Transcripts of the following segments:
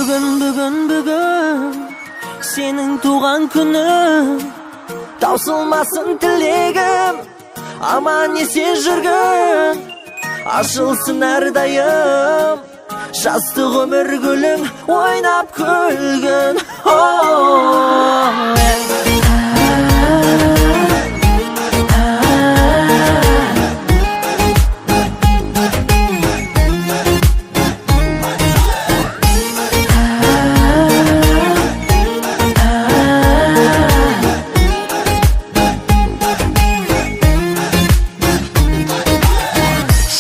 Бүгін, бүгін, бүгін сенің туған күнің. Таусылмасын тілегім, аман есен жүргін. Ашылсын әрдайым жастық өмір гүлің, ойнап күлгін.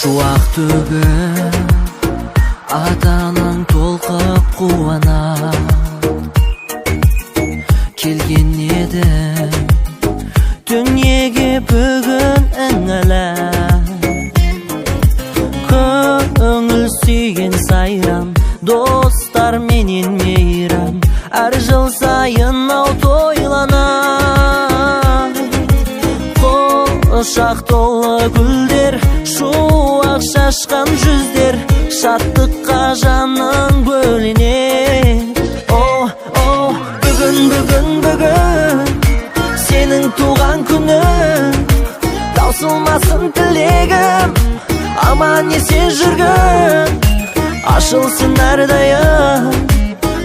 Шуақ төгіп, ата-анаң толқып қуана келген еді дүниеге бүгін іңілі. Көңіл сүйген сайран достарменен мейрам, әр жыл сайын ау тойлана. Құшақ толы гүлдер, шуақ шашқан жүздер, шаттыққа жаның бөленер. О, о, бүгін, бүгін, бүгін сенің туған күнің. Таусылмасын тілегім, аман есен жүргін. Ашылсын әрдайым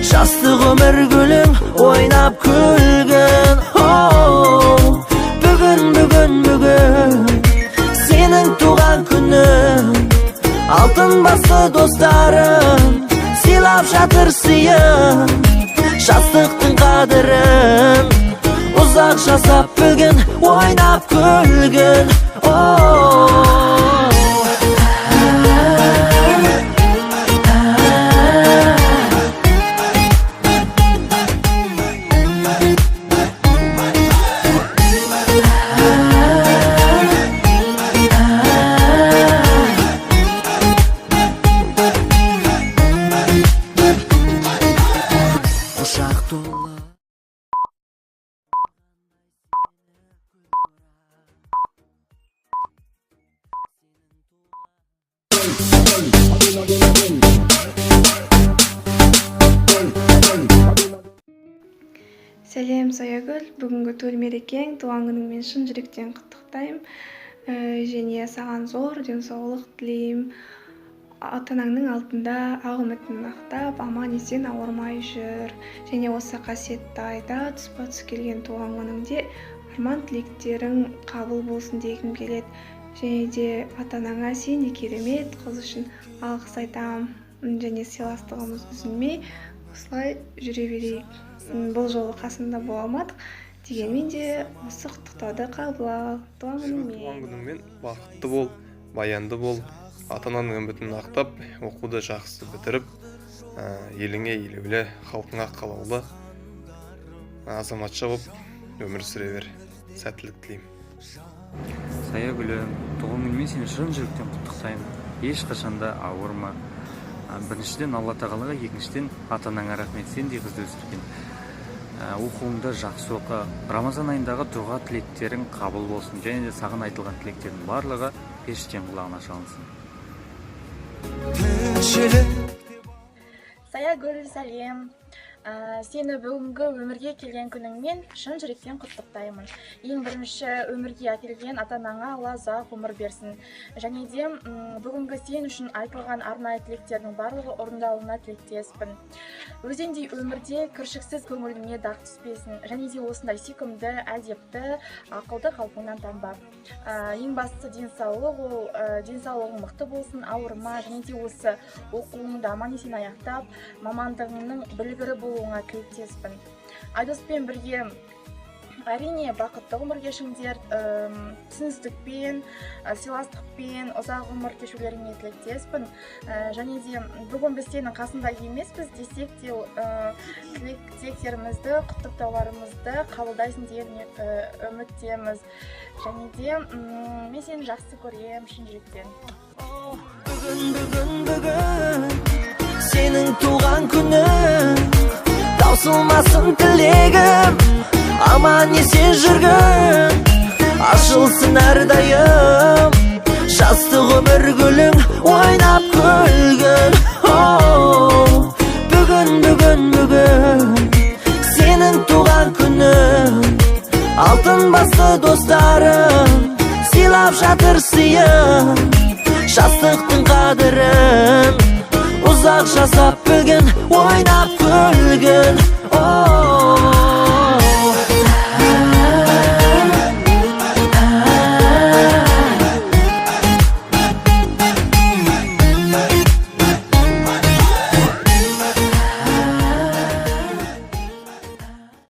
жастық өмір гүлің, ойнап күлгін. Бүгін, бүгін, бүгін сенің туған күнің. Алтын басты достарың сыйлап жатыр сыйын. Жастықтың қадірін ұзақ жасап бүгін, ойнап күлгін. Құшақ толы. Сәлем, Саягүл! Бүгінгі төл мерекең, туған күніңмен шын жүректен құттықтаймын. Және саған зор денсаулық тілеймін. Ата-анаңның алдында ақ үмітін ақтап, аман есен ауырмай жүр. Және осы қасиетті айда тұспа-тұс келген туған күніңде арман тілектерің қабыл болсын дегім келеді. Және де ата-анаңа сендей керемет қыз үшін алғыс айтамын. Және сыйластығымыз үзілмей осылай жүре берейік. Бұл жолы қасында бола алмадық, дегенмен де осы құттықтауды қабыл ал. Туған Сенің күніңмен. Туған күніңмен бақытты бол, баянды бол, ата-ананың үмітін ақтап, оқуды жақсы бітіріп, еліңе елеулі, халқыңа қалаулы азаматша болып өмір сүре бер. Сәттілік тілеймін. Саягүлім, туған күніңмен сені шын жүректен құттықтаймын. Ешқашан да ауырма. Біріншіден Алла тағалаға, екіншіден ата анаңа рахмет, сендей қызды өсірген. Оқуыңды жақсы оқы. Рамазан айындағы дұға тілектерің қабыл болсын және де саған айтылған тілектердің барлығы періштенің құлағына шалынсын. Саягүл, сәлем! Сені бүгінгі өмірге келген күніңмен шын жүректен құттықтаймын. Ең бірінші өмірге әкелген ата анаңа Алла ұзақ ғұмыр берсін. Және де бүгінгі сен үшін айтылған арнайы тілектердің барлығы орындалуына тілектеспін. Өзендей өмірде кіршіксіз көңіліңе дақ түспесін. Және де осындай сүйкімді, әдепті, ақылды қалпыңнан танба. Ең бастысы денсаулық, ол денсаулығың мықты болсын, ауырма. Және де осы оқуыңды аман есен аяқтап, мамандығыңның білгірі болуыңа тілектеспін. Айдоспен бірге әрине бақытты ғұмыр кешіңдер, түсіністікпен, сыйластықпен ұзақ ғұмыр кешулеріңе тілектеспін. Және де бүгін біз сенің қасында емеспіз десек те, тілектерімізді, құттықтауларымызды қабылдайсың деген үміттеміз. Және де мен сені жақсы көремін шын жүректен. Бүгін, бүгін, бүгін сенің туған күнің. Таусылмасын тілегім, аман есен жүргін. Ашылсын әрдайым жастық өмір гүлің, ойнап күлгін. Бүгін, бүгін. Достарың сыйлап жатыр сыйын, жастықтың қадірін ұзақ жасап, бүгін ойнап күлгін.